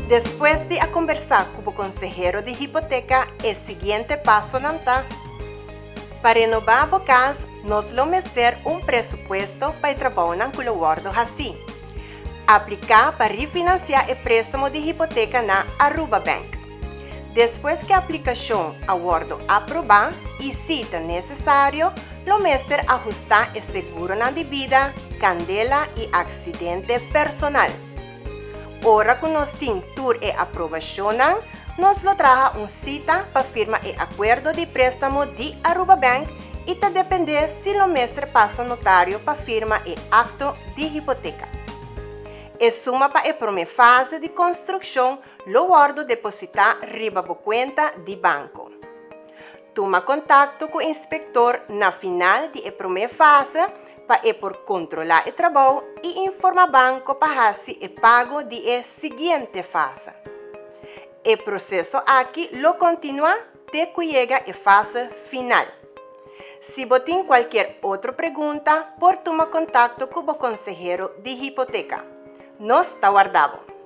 Despues di a kombersá ku bo konsehero di hipoteka e siguiente pasonan ta. Pa renobá bo kas nos lo mester un presupuesto pa e trabounan ku lo wòrdu hasí. Apliká pa rifinansiá e préstamo di hipoteka na Aruba Bank. Despues ku e aplikashon a wòrdu aprobá i si ta nesesario, lo mester ahustá e seguronan di bida, kandela i aksidente personal. Ora ku nos tin tur e aprobashonnan, nos lo traha un sita pa firma e akuerdo di préstamo di Aruba Bank i ta dependé si lo mester pasa notario pa firma e akto di hipoteka. E suma pa e promé fase di konstrukshon lo wòrdu depositá riba bo kuenta di banko. Tuma kontakto ku inspektor na final di e promé fase pa e por kontrolá e trabou i informá banko pa hasi e pago di e siguiente fase. E proseso aki lo kontinuá te ku yega e fase final. Si bo tin kualkier otro pregunta por tuma kontakto ku bo konsehero di hipoteka. Nos ta warda bo!